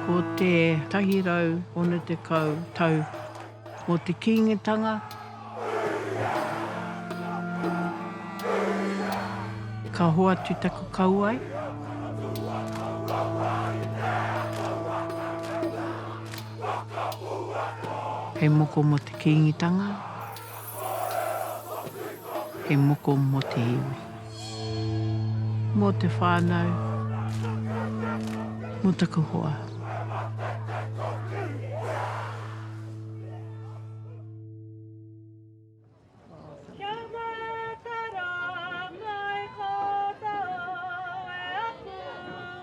Ko te 160 tau mō te Kīngitanga. Ka hoatu taku kauae. Hei moko mō te Kīngitanga. He moko mō te iwi. Mō te whānau. Mō taku hoa. Kia matara mai koutou e aku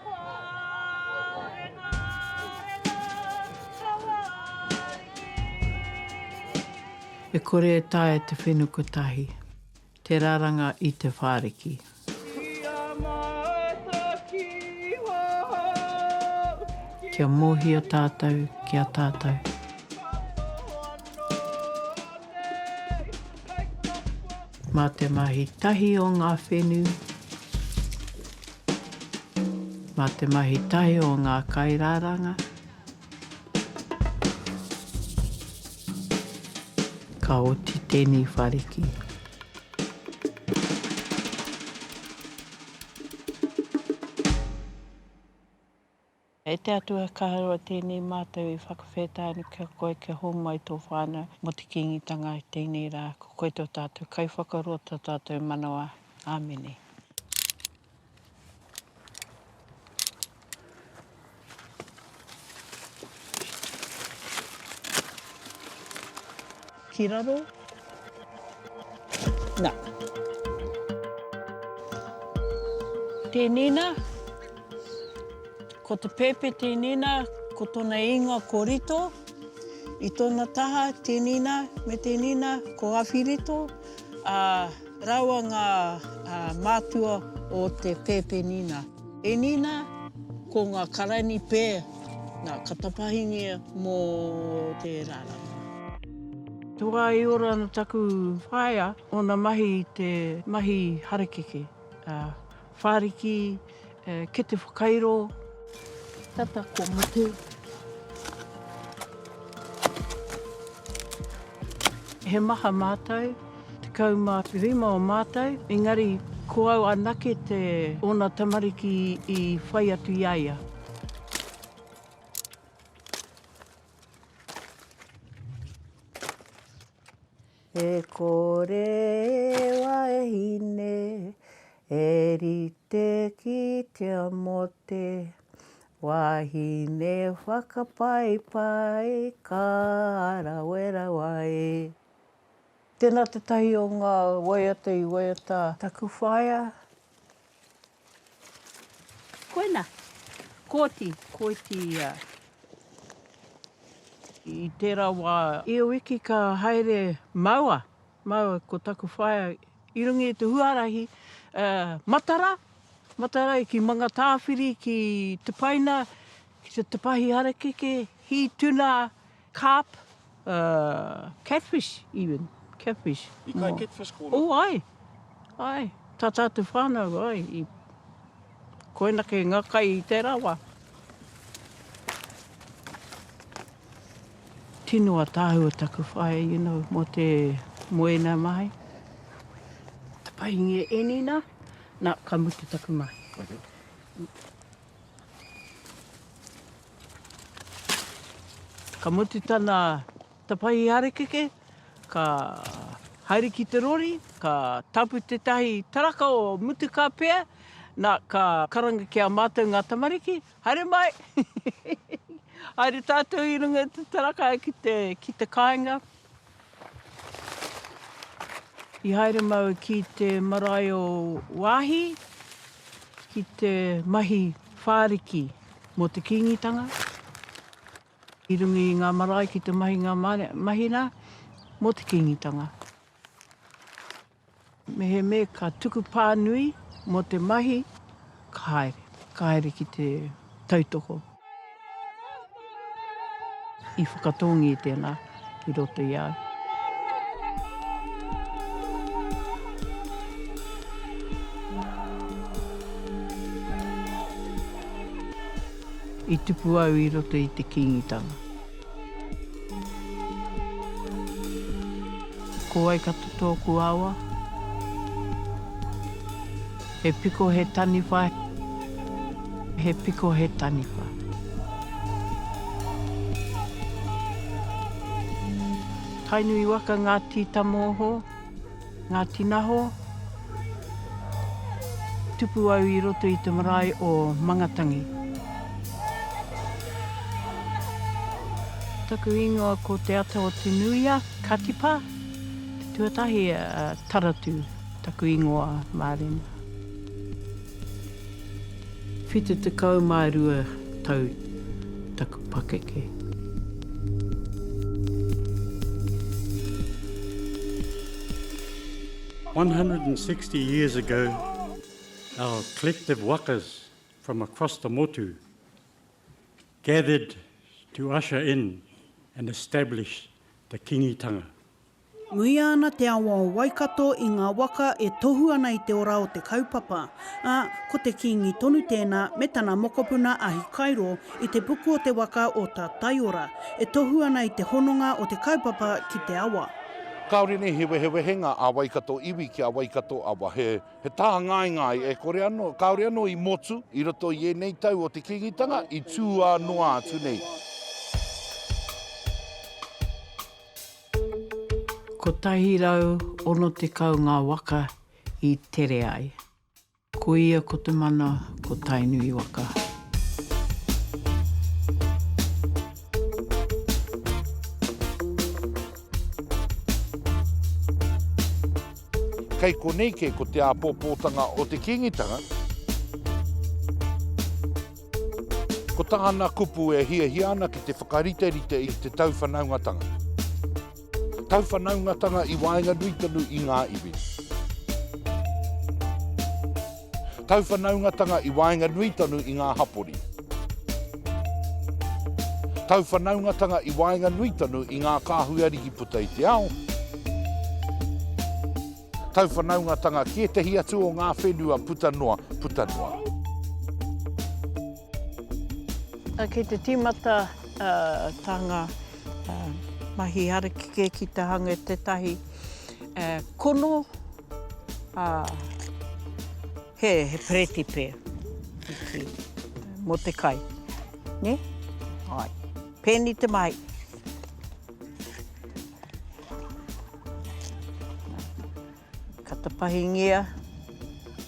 hoa rengarenga kawariki. E kore e taea te whenu kotahi te raranga i te whāriki. Kia mōhio tātou ki a tātou. Mā te mahi tahi o ngā whenu, mā te mahi tahi o ngā kairaranga, Ka oti tēnei whariki. E te Atua kaha rawa tēnei mātou i whakawhetai ana ki a koe kia homai tō whānau mō te Kīngitanga i tēnei rā. Ko koe tō tātou kaiwhakaroa tō tātou manawa. Āmene. Ki raro. Na. Tēnina. Ko te pēpe tēnina, ko tona ingoa ko Rito. I tona taha, tēnina me tēnina, ko Awhirito. Ā, rāua ngā mātua o te pēpe Nina. E Nina, ko ngā karani pē, nā, ka tapahingia mō te raranga. Te wā i ora ana taku whaea, ōna mahi i te mahi harakeke, ā, whāriki, kete whakairo. Tata kua mutu. He maha mātou, 15 o mātou, engari ko au anake te ōna tamariki i whai atu i a ia. E kore wahine e rite ki te mote, Wahine whakapaipai ka rawe rawa e. Tēnā tētahi o ngā waiata i waiata taku whaea. Koina, kōti, koiti ia. I tērā wā, ia wiki ka haere māua, māua ko taku whaea i runga i te huarahi, matara, matara ki Mangatāwhiri, ki Te Paina, ki te tapahi harakeke, hī tuna, carp, catfish even, catfish. I kai catfish kōrua? Oh, ai, ai, tā tātou whānau, ai, i, koinake ngā kai i tērā wā. Tino ataahua taku whaea, you know, mo te mo ena mahi. Tapahingia enina, na, ka mutu taku mahi. Okay. Ka mutu tana tapahi harakeke, ka haere ki te rori, ka tapu tetahi taraka o Mutuka pea, na, ka karanga ki a matou nga tamariki, Haere mai! Haere tātou i runga i te taraka ki te, ki te kāinga. I haere māua ki te marae o Waahi, ki te mahi whāriki mō te Kīngitanga. I runga i ngā marae ki te mahi ngā mahina mō te Kīngitanga. Mehemea ka tuku pānui mō te mahi, ka haere. Ka haere ki te tautoko. I whakatōngia tēnā i roto i a au. I tupu au i roto i te Kīngitanga. Ko Waikato tōku awa. He piko he taniwha, he piko he taniwha. Tainui waka Ngāti Tamooho, Ngāti Naho. Tupu au i roto i te marae o Mangatangi. Taku ingoa ko Te Ata o Te Nuia, Katipa. Te tuatahi a Taratu taku ingoa mārena. 72 tau taku pakeke. 160 years ago, our collective wakas from across the motu gathered to usher in and establish the Kingitanga. Muia ana te awa o Waikato i ngā waka e tohu ana i te ora o te kaupapa, ā, ko te Kīngi tonu tēnā me tana mokopuna a Hikairo i te puku o te waka o Tātaiora, e tohu ana i te hononga o te kaupapa ki te awa. Kāore nei he wehewehenga a Waikato iwi ki a Waikato awa. He, he tāngaengae e kore anō, kāore anō i motu i roto i ēnei tau o te Kīngitanga i tū noa atu nei. 160 ngā waka i tere ai. Ko ia ko te mana ko Tainui waka. Kei konei kē ko te āpōpōtanga o te Kīngitanga. Ko tāna kupu e hiahia ana ki te whakariterite i te tauwhanaungatanga. Tauwhanaungatanga i waenganui tonu i ngā iwi. Tauwhanaungatanga i waenganui tonu i ngā hapori. Tauwhanaungatanga i waenganui tonu i ngā kāhui ariki puta i te ao. Tauwhanaungatanga ki ētehi atu o ngā whenua puta noa, puta noa. Kei te tīmata tā ngā mahi harakeke ki te hanga i tētahi kono, he pereti pea mō te kai, nē? Āe. Pēni te mahi. Ka tapahingia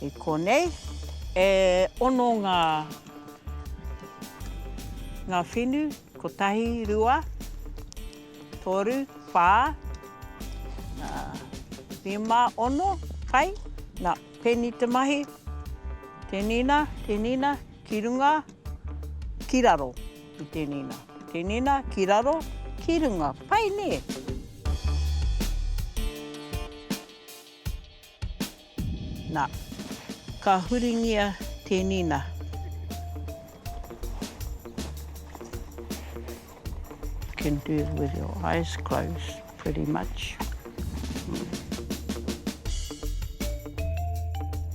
i konei. E ono ngā, ngā whenu, kotahi, rua, toru, whā, rima, ono, kai, nā, pēni te mahi, te nina, te nina, ki runga, ki raro. I tēnei nā. Tēnei nā, ki raro, ki runga. Pai nē? Nā, ka huringia tēnei nā. Can do it with your eyes closed, pretty much.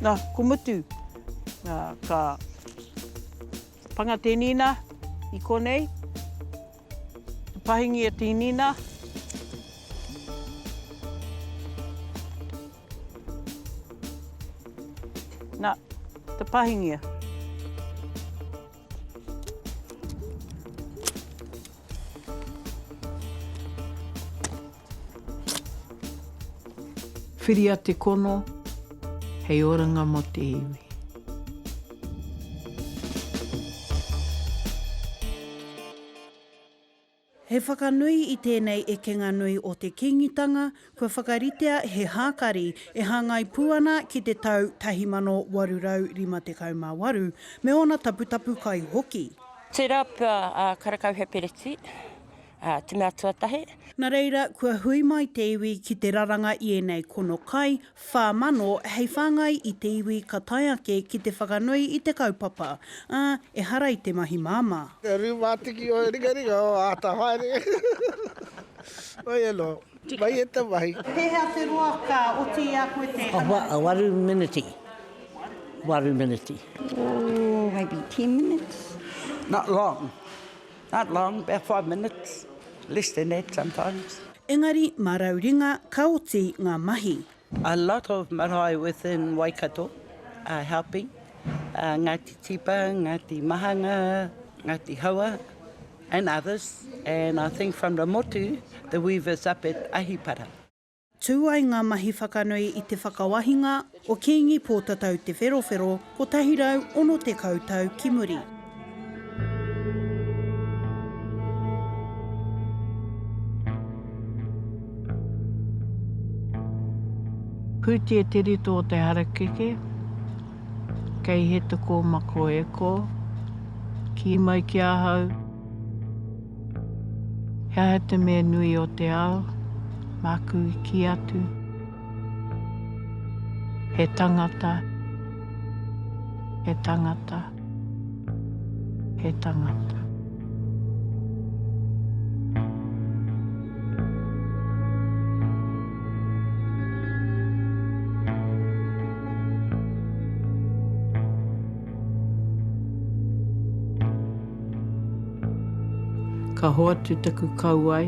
Nā, ko mutu. Nā, ka Panga te nina i konei. Pahingia te nina. Na, te pahingia. Whiria te kono hei oranga mo te iwi. He whakanui i tēnei ekenga nui o te Kīngitanga, kua whakaritea he hākari e hāngai pū ana ki te tau 1858 me ōna taputapu kai hoki. Tērā pea karekau he pereti, te mea tuatahi. Na reira, kua hui mai te iwi ki te raranga i enei kono kai, 4000, hei whangai i te iwi ka tae ake ki te whakanui i te kaupapa, a, ehara i te mahi māmā. Te rūmātiki o ringaringa o āta haere. Mai anō, mai e te mahi. Pēhea te roa ka oti i a koe te hanga? Waru miniti. Waru miniti. Oh, maybe ten minutes. Not long. Not long, about five minutes, less than that sometimes. Engari mā Rauringa ka oti ngā mahi. A lot of marae within Waikato are helping, Ngāti Tipa, Ngāti Mahanga, Ngāti Haua and others, and I think from the motu, the weavers up at Ahipara. Tū ai ngā mahi whakanui i te whakawahinga o Kīngi Pōtatau Te Wherowhero 160 tau ki muri. Pūtia te rito o te harakeke, kei he te kōmako e kō, kī mai ki ahau. He aha te mea nui o te ao? Māku i kī atu. He tangata. He tangata. He tangata. Ka hoatu taku kauae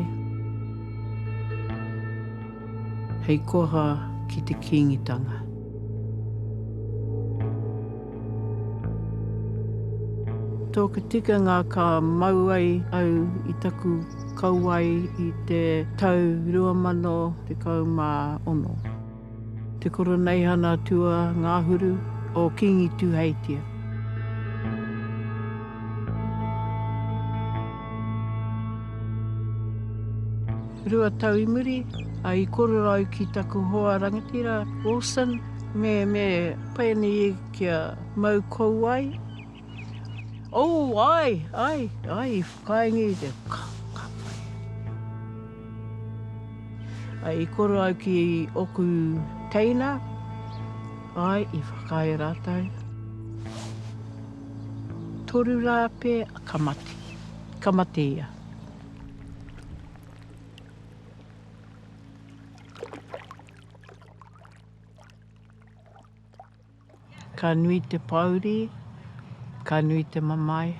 hei koha ki te Kīngitanga. Tōku tikanga ka mau ai au i taku kauae i te tau 2016. Te Koroneihana Tua Ngahuru o Kīngi Tūheitia. Rua tau i muri, i korero au ki taku hoa rangatira, Wilson, me, me pai ana ia kia mau kouae. Oh, ai, ai, ai, i whakaaengia i te, ka, ka pai. Ai, i koro au ki oku teina, ai, i whakaae ratou. Toru ra pea, ka mate, ka mate ia. Ka nui te pōuri, ka nui te mamae,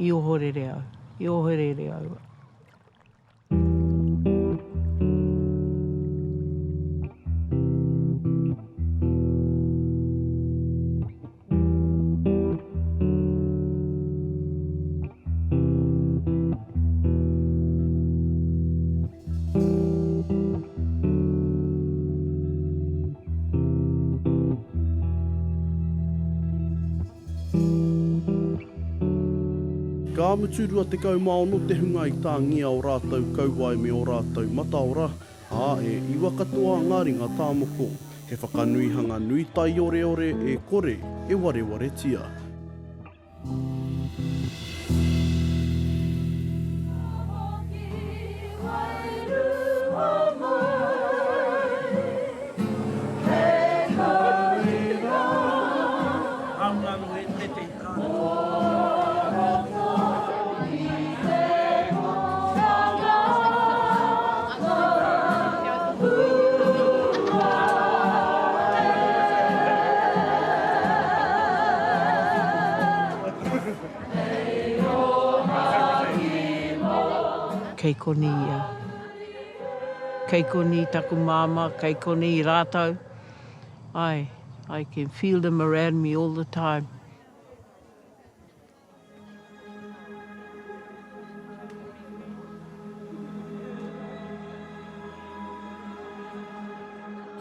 i ohorere au, i ohorere au. Ka mutu 26 te hunga i tāngia ō rātou kauae me ō rātou mataora, ā, e iwa katoa ngā ringa tāmoko. He whakanuihanga nui taioreore e kore e warewaretia. Kei konei ia. Kei konei taku māmā, kei konei rātou. Ae, I can feel them around me all the time.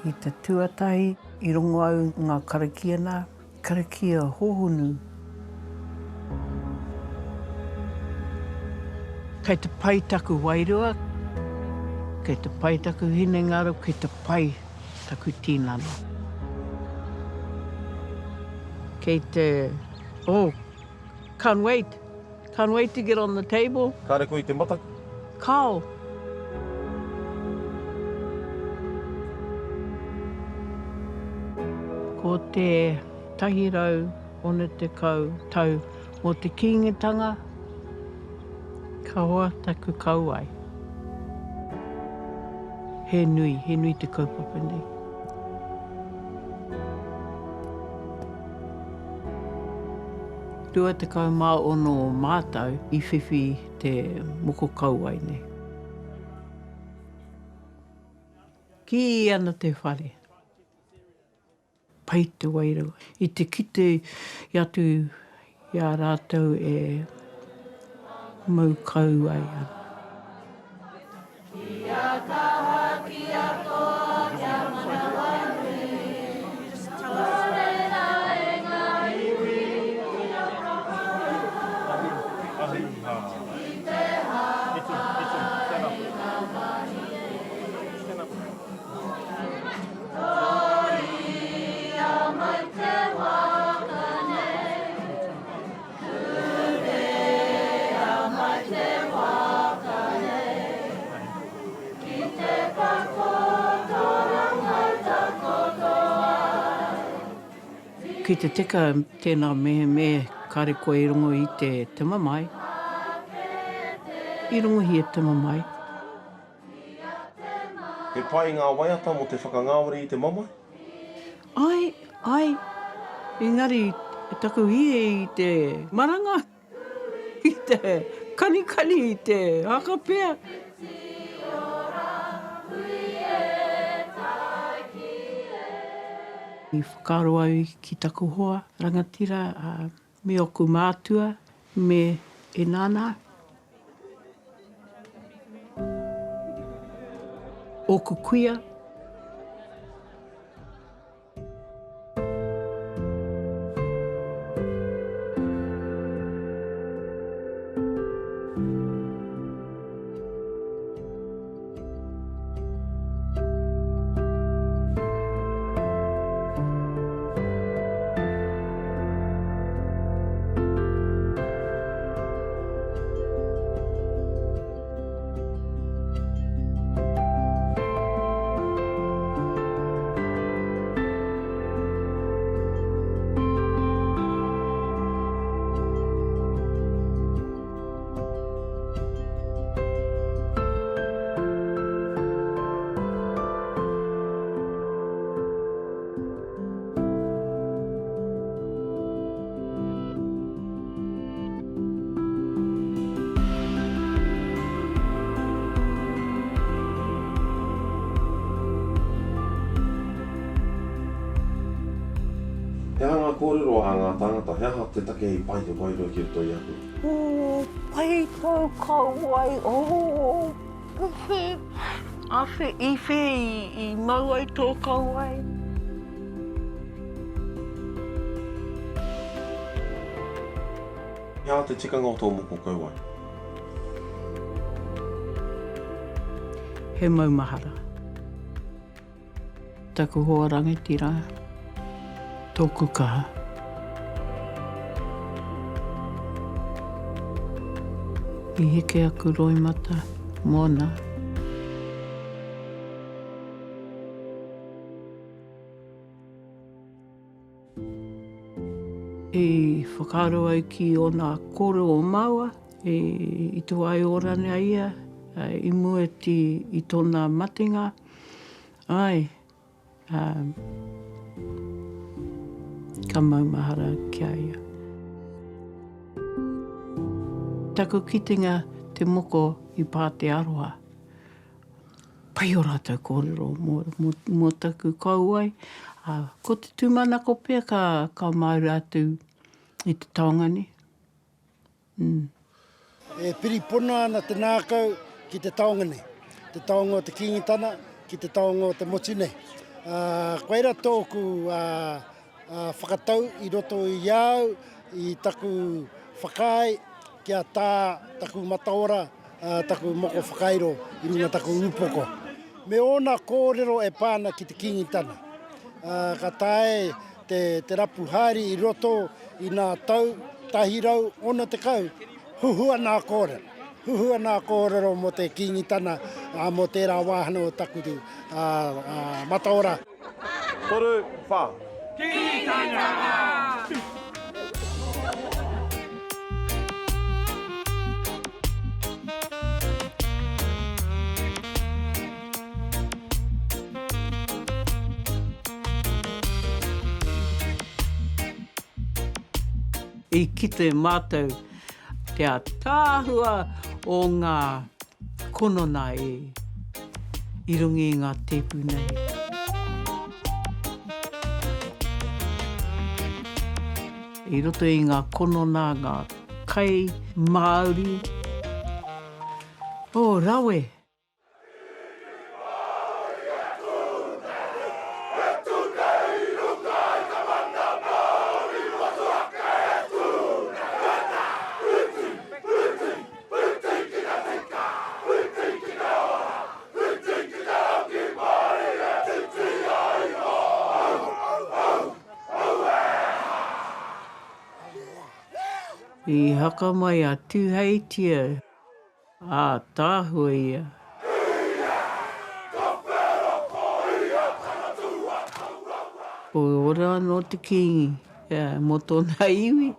I te tuatahi i rongo au ngā karakia nā, karakia hōhonu. Kei te pai taku wairua, kei te pai taku hinengaro, kei te pai taku tinana. Kei te Oh, can't wait. Can't wait to get on the table. Kāre koe i te mataku? Kao. Ko te 160 tau mō te Kīngitanga, ka hoa taku kauae. He nui, he nui te kaupapa nei. 26 o mātou i whiwhi te moko kauae nei. Kī ana te whare. Pai te wairua. I te kite i atu i a rātou e mau kauae ana. Kia kaha, kia toa, kia manawanui. Nō reira e ngā iwi, kia whakarongo ki te hāpai i ngā mahi e. Tōia mai te waka nei, Kumea mai te waka nei, Ki te takotoranga takoto ai. Ki te teka tēnā mehemea kare koe i rongo i te mamae, i rongohia te mamae. He pai ngā waiata mō te whakangāwari i te mamae? Ae, ae, engari taku hie i te maranga, i te kanikani, i te haka pea. I whakaaro au ki taku hoa rangatira, me oku mātua, me e nana. Ōku kuia. He aha ngā kōrero a ngā tāngata? He aha te take i pai te wairua ki roto i a koe? Oh, pai tōu kauae, oh, awhe, awhe, i whē i mau ai tō kauae? He aha te tikanga o tō moko kauae? He maumahara. Taku hoa rangatira, tōku kaha. I heke aku roimata mōna. I whakaaro au ki ōna kōrero o māua, i te wā e ora ana ia, i mua i tōna matenga, āe, ka maumahara ki a ia. Taku kitenga te moko i pā te aroha. Pai ō rātou kōrero mō taku kauae, ā, ko te tūmanako pea ka mau rātou i te taonga nei. Mm. E piri pono ana te nākau ki te taonga nei, te taonga o te Kīngitana, ki te taonga o te motu nei. Ā, koira tōku whakatau i roto i a au, i taku whakaae kia tā taku mataora, taku moko whakairo i runga taku upoko. Me ōna kōrero e pā ana ki te Kīngitana. Ka taea te, te rapu haere i roto i nā tau 160, huhua nā kōrero. Huhua nā kōrero mō te Kīngitana, mō tērā wāhanga o taku mataora. Toru, wha. Kīngitanga! I kite mātou te ataahua o ngā konona e i runga i ngā tēpu nei. I roto i ngā konona ngā kai Māori. Oh, rawe! I haka mai a Tuheitia. Ātaahua ia. Ko ora anō te Kīngi mō tōna iwi.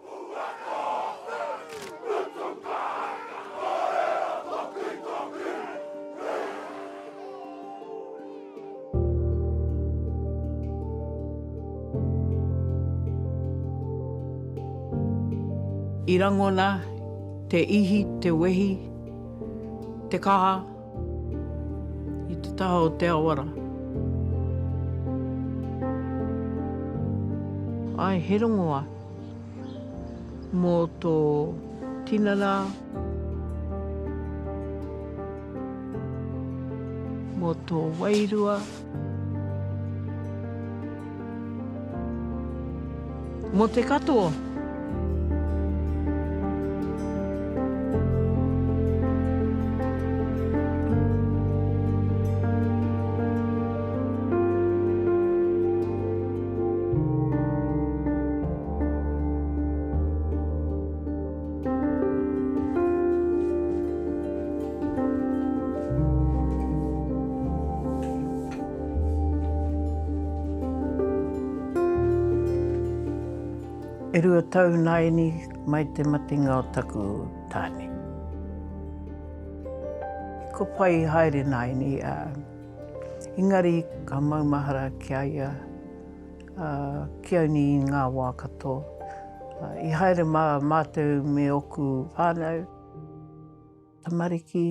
I rangona te ihi, te wehi, te kaha i te taha o te awara. Ae, he rongoa mō tō tinana, mō tō wairua. Mō te katoa. E rua tau nāianei mai te matenga o taku tāne. Ko pai haere nāianei, ā, engari ka maumahara ki a ia, ā, ki au nei i ngā wā katoa. I haere mā mātou me ōku whānau, tamariki,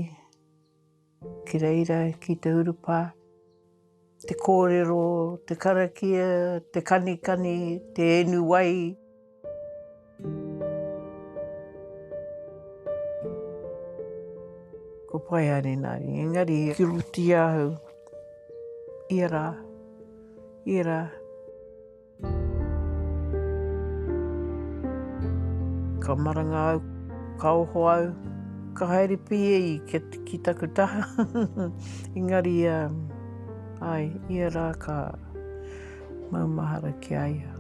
ki reira, ki te urupā, te kōrero, te karakia, te kanikani, te enu wai. Ko pai haere nā, engari ki roto i ahau, ia rā, ia rā. Ka maranga au, ka oho au, ka haere pia i ki taku taha. Engari, ai, ia rā ka maumahara ki a ia.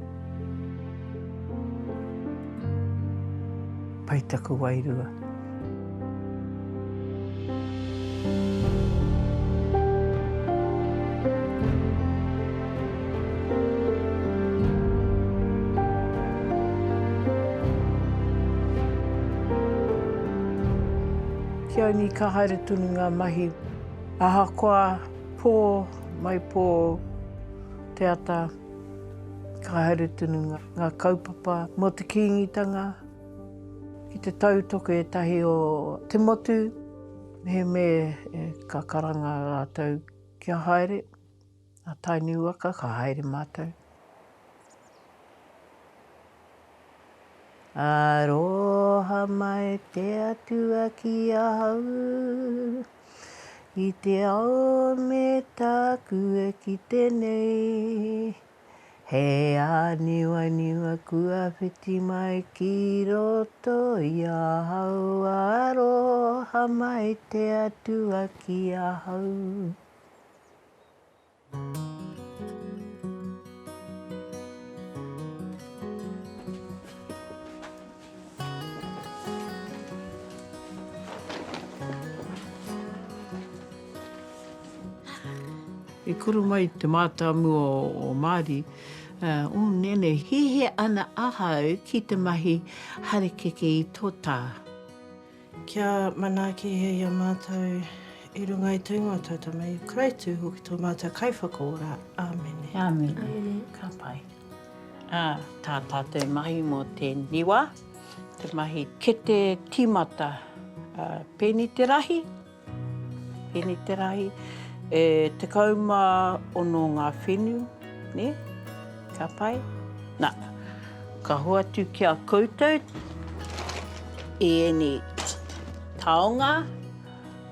Pai taku wairua. Ki au nei ka haere tonu ngā mahi ahakoa pō mai pō te ata ka haere tonu ngā kaupapa mō te Kīngitanga. Ki te tautoko ētahi o te motu, mehemea ka karanga rātou kia haere, a Tainui waka, ka haere mātou. Aroha mai te Atua ki ahau, i te ao me tāku e kite nei. He āniwaniwa kua whiti mai ki roto i ahau, aroha mai te Atua ki ahau. I kuru mai te mātāmua o Māri, Oh, nene, hiahia ana ahau ki te mahi harakeke i tō tā. Kia manaakihia i a mātou i runga i te ingoa o tō Tama Ihu Karaiti, hoki tō mātou Kaiwhakaora. Āmene. Āmene. Ka pai. Ā, tā tātou mahi mō te niwa. te mahi kete tīmata. Pēni te rahi, pēni te rahi, e 16 ngā whenu, nē? Ka pai? Nā, ka hoatu ki a koutou i ēnei taonga,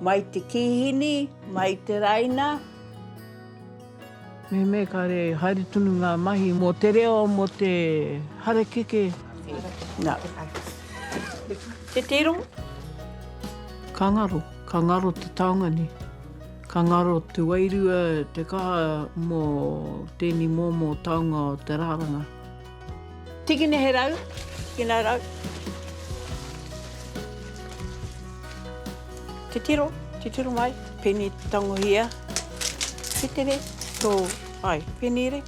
mai te kīhini, mai te raina. Mehemea kāre haere tonu ngā mahi mō te reo, mō te harakeke. Nā. Titiro. Ka ngaro, ka ngaro te taonga nei. Ka ngaro te wairua, te kaha mō tēnei mōmō taonga o te rāranga. Tikina he rau, tikina rau. Titiro, titiro mai, peni tangohia. Titere, tō, ai, peni re.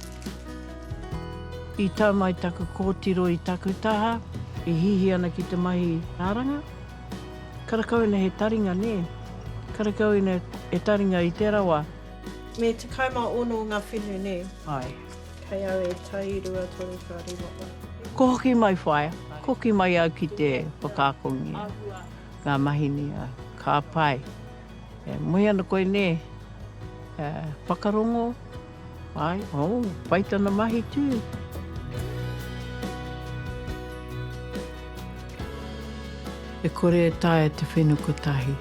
I tau mai taku kōtiro i taku taha, e hihi ana ki te mahi rāranga. Karakau ina he taringa, nē? Karakau ina e taringa i tērā wā. Me 16 ngā whenu, nē? Ai. Kei au e tai, rua, toru, wha, rima, ono. Ko hoki mai whaea, ko hoki mai au ki te whakaakongia ngā mahi nei, ā, ka pai. E moe ana koe nē, e, whakarongo, āe, oh, pai tana mahi tū. E kore e taea te whenu kotahi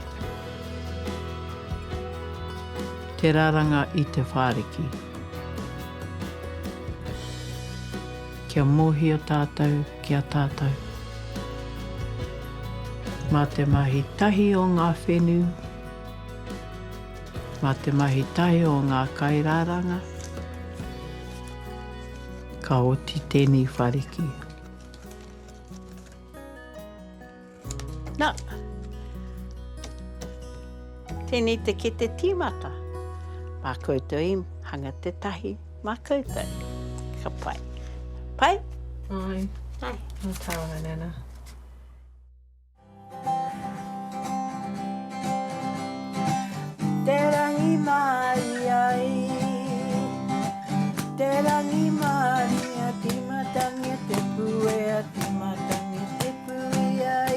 te raranga i te whāriki. Kia mōhio tātou ki a tātou. Mā te mahi tahi o ngā whenu, mā te mahi tahi o ngā kairaranga, ka oti tēnei whariki. Nā, tēnei te kete tīmata. Mā koutou i hanga tētahi mā koutou. Ka pai. Pai? Ai. Ai. Nō taonga, Nana. Te rangimārie ai, te rangimārie, tīmatangia te puea, tīmatangia te puia i,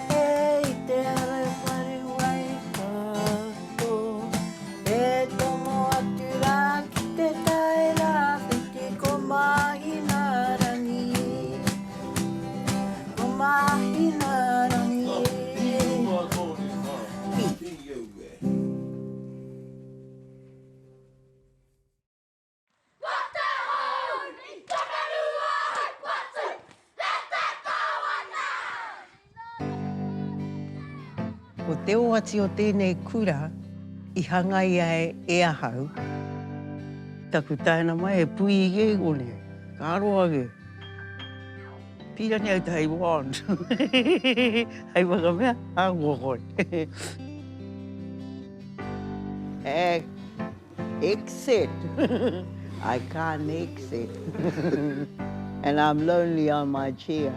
e i te ara whare Waikato, e tomo atu rā ki te tai rāwhiti ko Māhinārangi. Ko Māhinārangi. Ko te oati o tēnei kura i hangaia e ahau. Taku taena mai he pui kē konei, ka roa kē. Pīrangi au te hei wand, hei whakamea, ākua koe. Exit, I can't exit and I'm lonely on my chair.